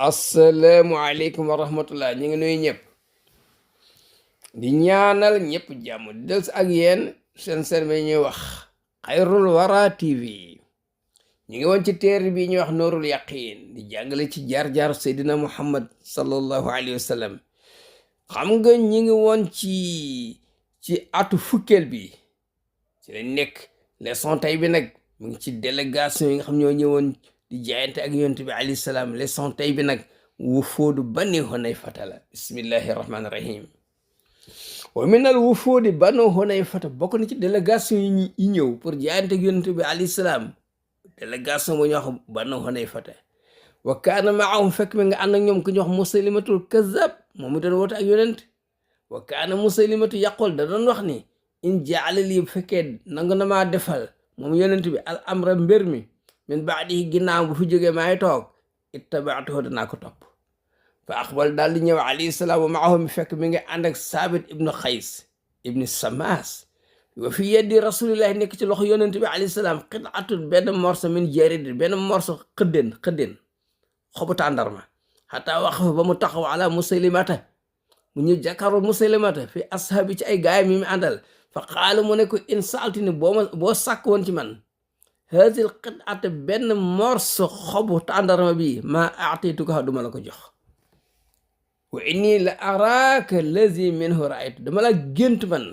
asalaamualeykum wa rahmatullah ñu ngi nuyu ñëpp di ñaanal ñëpp jàmm di del si ak yéen seen bi ñuy wax xayrul wara tv ñu ngi woon ci téere bi ñuy wax noorul yaqin di jàngale ci jaar-jaar seydina muhammad sallallahu alayhi wa sallam xam nga ñi ngi woon ci atu fukkeel bi ci lañ nekk leçon tey bi nag mu ngi ci délégation yi nga xam ñoo ñëwoon di jaayante ak yonent bi alayhi salaam leçon tey bi nag wufuudu bani Hunayfata la bismillahi rahmaani rahim wa minal wufuudi bani Hunayfata bokk na ci délégation yi ñëw pour jaayante ak yonent bi alayhi salaam délégation bu ñu wax bani Hunayfata wa kaana maahum fekk mi nga ànd ak ñoom ku ñu wax Musaylimatul Kazzab moom mi doon woote ak yonent wa kaana Musaylimatu yaqul da doon wax ni in jaala lii bu fekkee nangu na maa defal moom yonent bi al amra mbir mi min baadihi ginnaaw bu fi jógee maay toog ittabaatuhu danaa ko topp fa aqbal daal di ñëw alayhi salaam wa maahu mi fekk mi ngi ànd ak saabit ibnu xays ibnu samaas wa fi yeddi rasulillahi nekk ci loxo yonent bi alayhi salaam qit'atun benn morso min jarid benn morso xëddeen xobu tàndarma xataa waqafa ba mu taxaw ala musaylimata mu ñu jàkkaaroo musaylimata fi ashaabi ci ay gaay mi àndal fa qaala mu ne ko in saaltini boo sàkk woon ci man haazil qit'ata benn morso xobu tàndarma bi maa aatituka duma la ko jox wa inni la araaka lazi minhu raaytu dama la gént man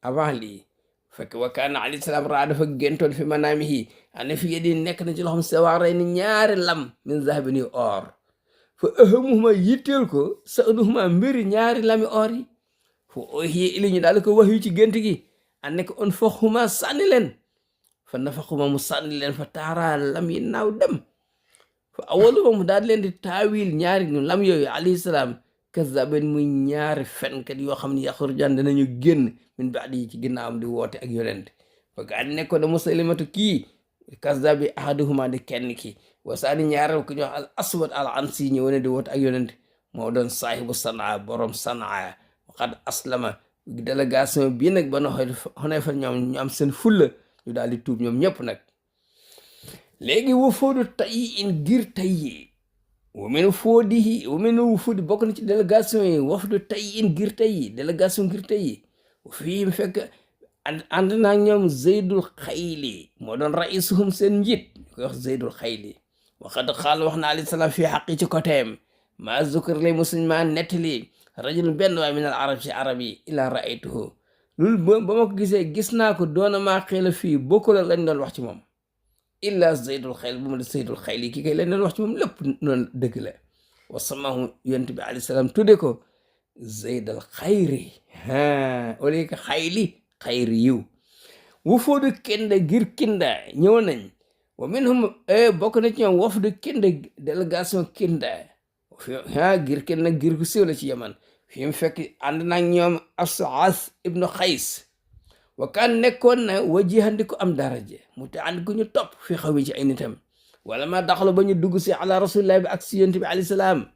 avant lii fekk wa kaana alayhi salaam raa dafa géntoon fi manaamihi ana fi yedi nekk na ci loxam sawaaray ni ñaari lam min zahabin yu or fa ahamuhuma yitteel ko sa'duhuma mbiri ñaari lami or yi fa oohiye ili ñu daal ko wax yu ci gént gi an nekk on faxuma sànni leen fa nafaxuma mu sànni leen fa taaraa lam yi naaw dem fa awaluma mu daal leen di taawil ñaari ñu lam yooyu alayhi salaam kazaben muy ñaari fenkat yoo xam ne yaxrujan danañu génn min baadi yi ci ginnaawam di woote ak yonent fa gaa nekkoon na Musaylimatu kii kazabi ahaduhuma di kenn ki wasaani ñaareel ku ñu wax al aswad al ansi ñëw ne di woote ak yonent moo doon saahibu sanaa borom sanaa waxad aslama délégation bii nag ba na Hunayfa ñoom ñu am seen fulla ñu daal di tuub ñoom ñëpp nag léegi wufuudu tayyi in ngir tayyi waminu wufuudi bokk na ci délégation yi wafdu tayyi in ngir tayyi délégation ngir tayyi fii mu fekk ànd naa ñoom Zeydul Xayli moo doon raisuhum seen njiit ñu koy wax Zeydul Xayli waxad xaal wax na alayhi salaam fii xaqi ci côtéem maa zukir lay musulman nettali rajul benn waay min al arab ci arab yi ila raaytuhu loolu ba ma ko gisee gis naa ko doona maa xeela fii bokkul ak lañ doon wax ci moom illa Zeydul Xayli bu ma de Zeydul Xayli kii kay lañ doon wax ci moom lépp noonu dëgg la wa samahu yonent bi alayhi salaam tudde ko Zeydal Xayri au lieu que xayri yiw wufuudu kinda ngir kinda ñëw nañ wa minhum bokk na ci ñoom wafdu kinda délégation kinda ngir kinda ngir ku siiw la ci yaman fi mu fekk ànd naag ñoom As'as ibnu Xays wa kaan nekkoon na wajihan di ko am daraja mu te ànd ku ñu topp fi xaw ci ay nitam wala ma daxalu ba ñu dugg si ala rasulillahi bi ak si yonent bi alayhi salaam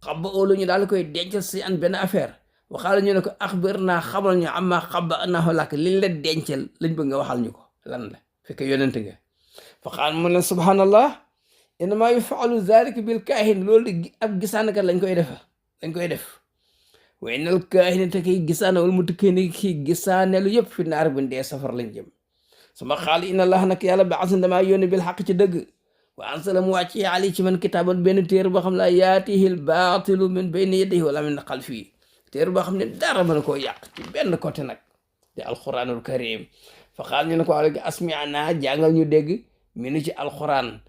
xabba oolu ñu daal koy dencal si an benn affaire waxaala ñu ne ko axbir naa xamal ñu amma xabba naa làkk liñ la dencal lañ bëgg nga waxal ñu ko lan la fekk yonent nga fa xaal mu ne subhanallah innama yufaalu zalika bil kaahin loolu di ab gisaankat lañ koy def wa innal kaahina te kay gisaane wala mu tukkee ni kii gisaaneelu yëpp fi naar bu dee safar lañ jëm suma xaal inna allah nag yàlla baasin damaa yónni bil xaq ci dëgg wa ansala mu wàcci ali ci man kitaaban benn téere boo xam la yaatihil baatilu min bayni yadihi wala min xalfihi téere boo xam ne dara mën koo yàq ci benn côté nag di alquranul karim fa xaal ñu ne ko alagi asmi'na jàngal ñu dégg minu ci alquran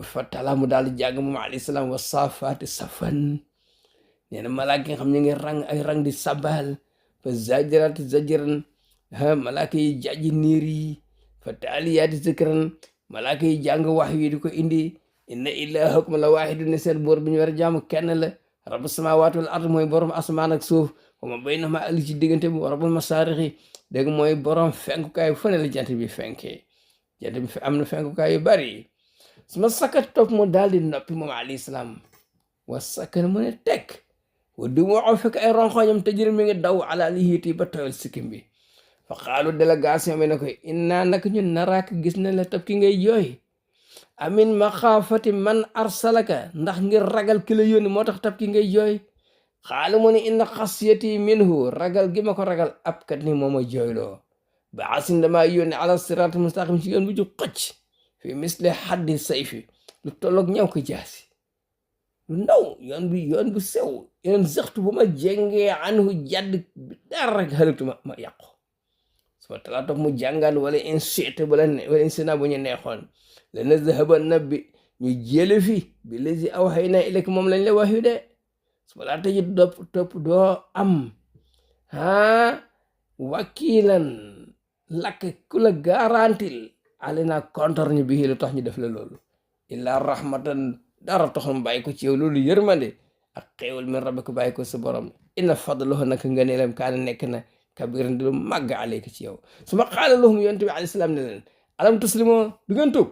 fa tala mu daal di jàng moom alayhi salaam wa safaati safan nee na malaaka yi nga xam ñu ngi rang ay rang di sabal fa zajirati zajiran malaaka yi jaaji niir yi fa taaliyaati zikran malaaka yi jàng wax yi di ko indi inna ilahakum la waahidun ne seen boor bi ñu war a jaamu kenn la rabbu samaawaati wal ard mooy borom asamaan ak suuf wa ma baynahuma ak li ci diggante bi rabbul masaarixi dégg mooy borom fenkukaay fu ne la jant bi fenkee jant bi am na fenkukaay yu bari su ma sakkat topp mu daal di noppi moom alayhi salaam wa sakkan mu ne teg wa du moo fekk ay ronxoñam tëjër mi ngi daw ala lihiiti ba tooyal sikkim bi fa xaalu délégation bi ne ko inna nag ñun naraak gis na la tab ki ngay jooy amin maxaafati man arsalaka ndax ngir ragal ki la yónni moo tax tab ki ngay jooy xaala mu ne inna xasiyati minhu ragal gi ma ko ragal ab kat ni moo ma jooyloo ba asin damaa yónni ala siraat mustaqim ci yoon bu ju xëcc fi misle xaddi sayfi lu tolloog ñaw ko jaasi lu ndaw yoon bu sew yoon sextu bu ma jengee anhu jadd bi dara rek xalatu ma yàqu suma talaa toog mu jàngaan wala insité wala insina bu ñu neexoon lana zahaban na bi ñu jële fi bi lazi awhayna ilayka moom lañ la wax yu de suma laa tëji topp doo am wakiilan lakk ku la garantil alina kontar ñu bi lu tax ñu def la loolu illa rahmatan dara taxul mu bàyyi ko ci yow loolu yërmande ak xéewal min rabbika bàyyi ko sa borom inna fadlahu naka ngëneelam kaana nekk na kabiran di lu màgg aleyka ci yow su ma xaala lahum yonent bi alayhi salaam ne leen alam tuslimoo du ngeen tuub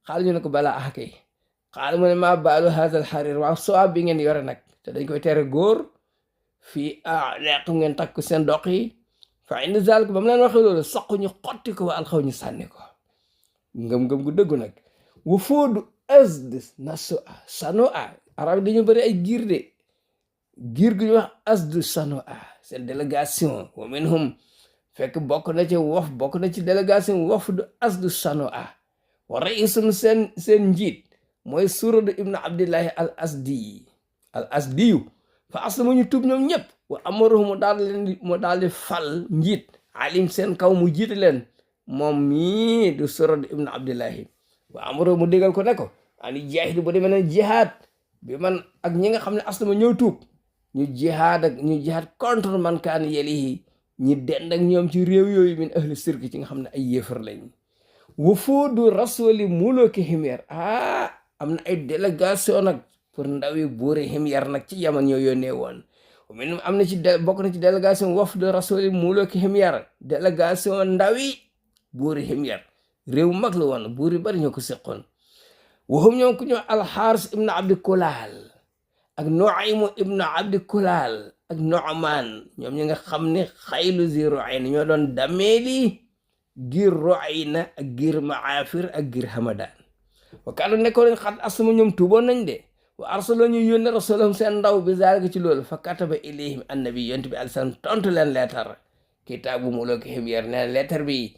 xaala ñu ne ko balaa kay xaala mu ne maa baalu haazal xariir waaw soo bi ngeen yore nag te dañ koy tere góor fii leequ ngeen takk seen doq yi fa indi zalik ba mu leen waxee loolu soq ñu xotti ko wa alxaw ñu sànni ko ngëm-ngëm gu dëggu nag wu foodu asd sanoa arab dañu bëri ay giir de giir gu ñu wax asd sanoa seen délégation wa minhum fekk bokk na ci délégation wafdu asd sanoa wa raisum seen njiit mooy surad ibnu abdillahi al asdiyu fa aslama ñu tuub ñoom ñëpp wa amaruhu mu daal di fal njiit alim seen kaw mu jiite leen moom mii du surad ibnu abdillahi wa amaruhu mu digal ko ne ko ani jaahidu bu demee ne jihaad bi man ak ñi nga xam ne aslama ñëw tuub ñu jihaad contre man kaan yelihi ñi dend ak ñoom ci réew yooyu min ahli sirki ci nga xam ne ay yéefar lañ wufuudu rasuli muluki himyar am na ay délégation nag pour ndawi buuri himyar nag ci yaman ñoo yónnee woon min am na ci bokk na ci délégation wafdu rasuli muluki himyar délégation ndawi buuri himyar réew mag la woon buuri bari ñoo ko seqoon waxum ñoom ku ñoo alxaaris ibnu abdi kulaal ak nuaymu ibnu abdi kulaal ak nu'man ñoom ñi nga xam ne xaylu zi ru'ayna ñoo doon dameeli giir ru'ayna ak giir maafir ak giir hamadan wa kaanu nekkoon nañ xat asama ñoom tuuboon nañ de wa arsala ñu yónne rasulahum seen ndaw bi zaalika ci loolu fa kataba ilayhim annabi yonent bi alisan tontu leen leetar kitaabu muluki himyar nee leetar bi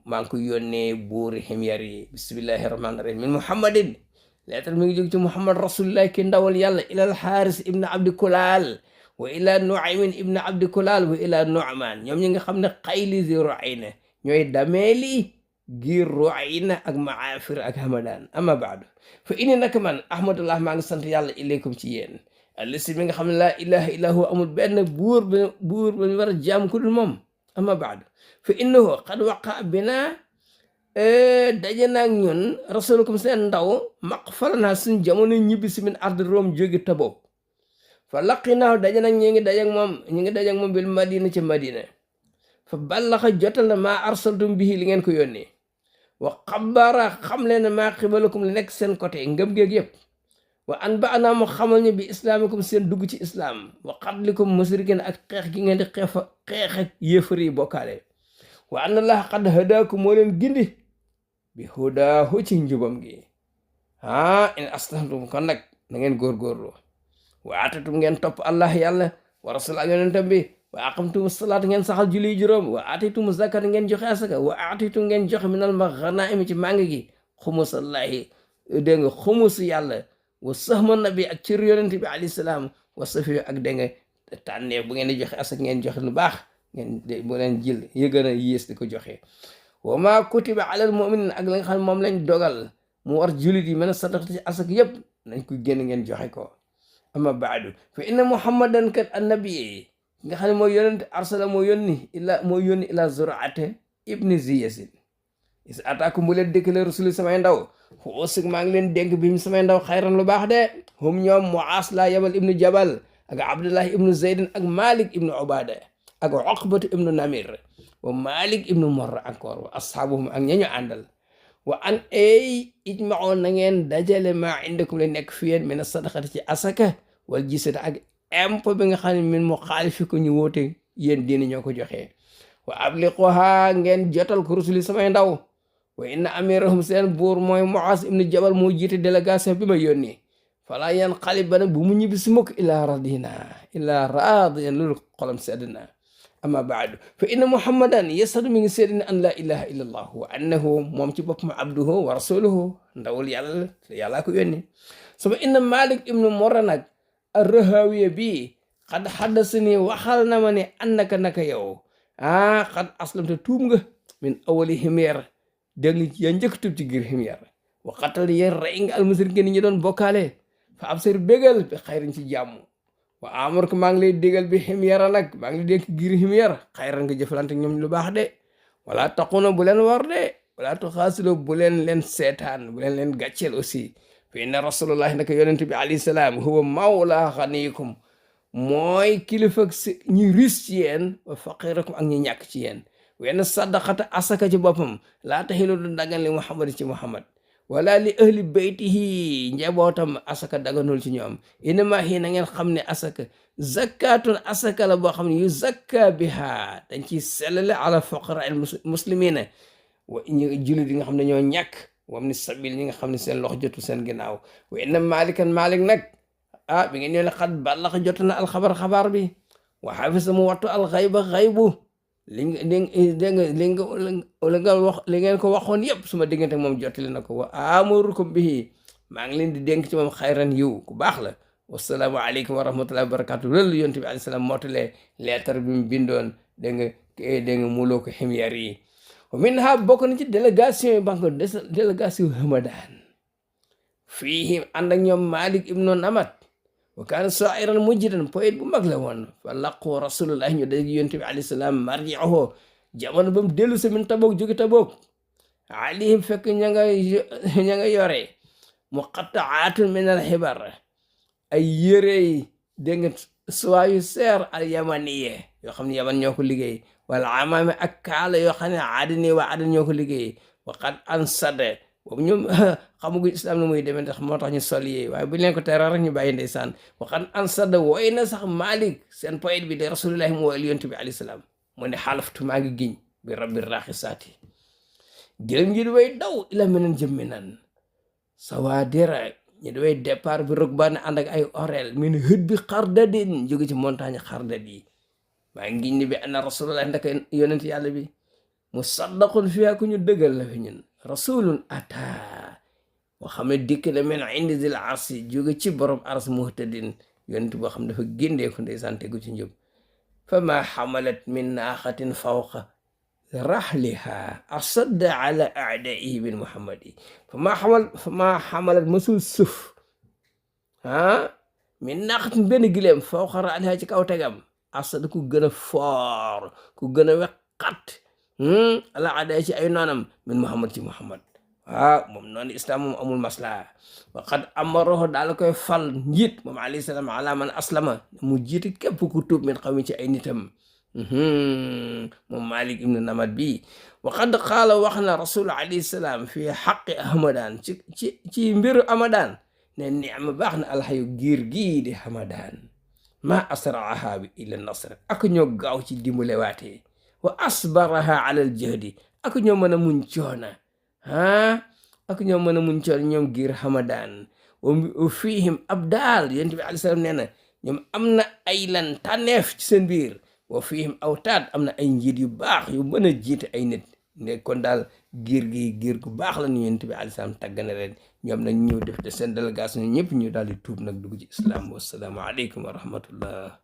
maa ngi ko yónnee buuri himyar yi bismillahi rahmaani rahim min muhammadin leetar mi ngi jóg ci muhammad rasulullah ki ndawal yàlla ilal xaaris ibn abdi kulaal wa ila nuaymin ibn abdi kulaal wa ila nu'man ñoom ñi nga xam ne xayli zi ru'ayna ñooy dameeli giir ru'ayna ak maafir ak hamadan amma baadu fa inni naka man ahmadullah maa ngi sant yàlla ilaykum ci yéen allasi mi nga xam ne laa ilaha illa huwa amul benn buur ba ñu war a jaam ku dul moom amma baadu fa innahu qad waqa bina daje naag ñun rasulukum seen ndaw maqfalanaa suñ jamono ñibbi si min ardi Rome jóge Tabuk fa laqinaahu daje nag ñi ngi daje ak moom bil madina ci madina fa ballaxa jotal na maa arsaltum bihi li ngeen ko yónnee wa xabara xam leen ne maa xibalakum li nekk seen côté ngëm géeg yëpp wa an ba anaa mu xamal ñu bi islaamikum seen dugg ci islaam wa xatlikum musrikin ak xeex gi ngeen di xeex ak yéefar yi bokkaale wa anna allaha qad hadaakum moo leen gindi bi hudaahu ci njubam gi in aslamtum kon nag na ngeen góorgóorlu wa atatum ngeen topp allah yàlla wa rasul ak yonentam bi wa aqamtum salaat ngeen saxal julli juróom wa atitum zakat ngeen joxe asaka wa atitum ngeen joxe minal maghanaim ci màng gi xumusallahi dégg nga xumus yàlla wa sahma nabi ak cër yonent bi alayhi salaam wa safi ak dégg nga tànneef bu ngeen di joxe asaka ngeen joxe lu baax ngeen bu leen jël yëgën a yées di ko joxe wa ma kutiba alal mu'minin ak la nga xam ne moom lañ dogal mu war julit yi mën a sadaqati ci asaka yëpp nañ ko génn ngeen joxe ko amma baadu fa inna muhammadan kat annabi nga xam ne mooy yonent arsala moo yónni ila zuraate ibni ziyasin is ataakum bu leen dékkale rasuli samay ndaw fu usik maa ngi leen dénk bi samay ndaw xayran lu baax de hum ñoom muaas laa yabal ibnu jabal ak abdullahi ibnu zaydin ak malik ibnu ubada ak uqbatu ibnu namir wa malik ibnu morra encore wa ashaabuhum ak ñañu àndal wa an ijma'u na ngeen dajale maa indakum la nekk fi yéen min sadaqati ci asaka wal gisata ak impôt bi nga xam ne min mu xaalifi ko ñu woote yéen diine ñoo ko joxee wa abliquha ngeen jotal ko rusuli samay ndaw wa inna amirahum seen buur mooy Muaz ibnu Jabal moo jiite délégation bi ma yónni fala yan xalib ba nag bu mu ñibbi si mukk illaa radiyan loolu xolam sedd na amma baadu fa inna muhammadan yasadu mi ngi seedi ne an laa ilaha illa allah wa annahu moom ci boppam abduhu wa rasuluhu ndawul yàllaa ko yónni sama inna malik ibnu morra nag arrahawiya bi xad xaddasani waxal na ma ne annaka naka yow xad aslamta tuub nga min awali himyar dégg nga yaa njëkk tuub ci ngir himyar wa qatal yéen rey nga almusrikin ñi doon bokkaale fa absir bégal bi xayran ci jàmm wa amar ko maa ngi lay dégal bi himyara nag maa ngi lay dénk ngir himyar xayran nga jëflante ñoom lu baax de wala taquna bu leen war de wala tuxaasilo bu leen seetaan bu leen gàcceel aussi fa inna rasulullahi naka yonente bi alayhi salaam huwa mawla xaniikum mooy kilifa ñi ris ci yéen wa faqirakum ak ñi ñàkk ci yéen wenn sadaqata asaka ci boppam laa taxilu du dagan li muhammad ci muhammad wala li ahli baytihi njabootam asaka daganul ci ñoom inama hi na ngeen xam ne asaka zakatun asaka la boo xam ne yu zakka biha dañ ciy sellale ala fuqara al muslimina wa jullit yi nga xam ne ñoo ñàkk wam ni sabil ñi nga xam ne seen loxo jotu seen ginnaaw wa inna malik nag bi ngeen ñëw ne xat ballax jot na xabaar bi wa xafisa mu wattu xaybu li ngeen ko waxoon yëpp suma diggante moom jottali na ko wa amurukum bihi maa ngi leen di dénk ci moom xayran yiw ku baax la wasalaamu aleykum wa rahmatullahi wa barakatu loolu yonent bi alayhi salaam mootale leetar bi mu bindoon dégg nga muloo ko ximyar yi wa min ha bokk na ci délégation yi banque délégation Hamadan fii ànd ak ñoom Malik ibnu Namat wa kaana shaa'iran mujjidan poète bu mag la woon fa laqu rasulullah ñu dégg yonent bi alayhi salaam marji'ahu jamono ba mu dellu si min Tabuk jóge Tabuk alayhim fekk ña nga yore muqatta'atun min al xibar ay yërey dégg nga suwaayu seer al yamaniye yoo xam ne yaman ñoo ko liggéey wala amaame ak kaala yoo xam ne aadani waa adan ñoo ko liggéey wa qad ansada boobu ñoom xamugu islam la muy demee ndax moo tax ñu sol yi waaye bu leen ko teral rek ñu bàyyi ndeysaan waxan ansada wooy na sax Malik seen poète bi de rasulullahi mu woyal yonent bi alayhi salaam mu ne xalaftu maa ngi giñ bi rabbi raaxisaati gëlëm ñi di way daw ila menen jëmmi nan sawaadira ñi di way départ bi rukbaan ànd ak ay orel min hët bi xardadin jóge ci montagne xardad yi maa ngi giñ ni bi anna rasulullahi ndaka yonent yàlla bi musaddaqun fiha ku ñu dëggal la fi ñun rasulun ata boo xam ne dikk na min indi zil arsi jóge ci borom ars muhtadin yonent boo xam ne dafa géndeeku ndeysaan tegu ci njub fa ma xamalat min naaxatin fawqa rahliha asadda ala aadaihi bin muhammadi fa ma xamalat masul sëf min naaxatin benn gileem fawqa rahliha ci kaw tegam asadda ku gën a foor ku gën a weqat ala aday ci ay noonam min muhammad ci muhammad moom noonu islam moom amul masla wa qad amaroho daal koy fal njiit moom alayhi salaam ala man aslama mu jiiti képp ku tuub min xaw mi ci ay nitam moom Malik ibnu Namat bi wa qad qaala wax na rasul alayhi salaam fi xaqi Hamadan ci mbiru Hamadan ne ni'ma baax na alxayu giir gii di Hamadan ma asraaha bi ila nasr ak ñoo gaaw ci dimbale waatee wa asbaraha ala al jahdi ak ñoo mën a muñ coona ak ñoo mën a muñ coona ñoom giir Hamadan wa fihim abdaal yonent bi alayhi salaam nee na ñoom am na ay lan tànneef ci seen biir wa fihim awtaad am na ay njiit yu baax yu mën a jiite ay nit ne kon daal giir gu baax la ñu yonent bi alayhi salaam tàgg na leen ñoom nag ñëw def de seen délégation ñëpp ñu daal di tuub nag dugg ci islam wassalaamu aleykum wa rahmatullah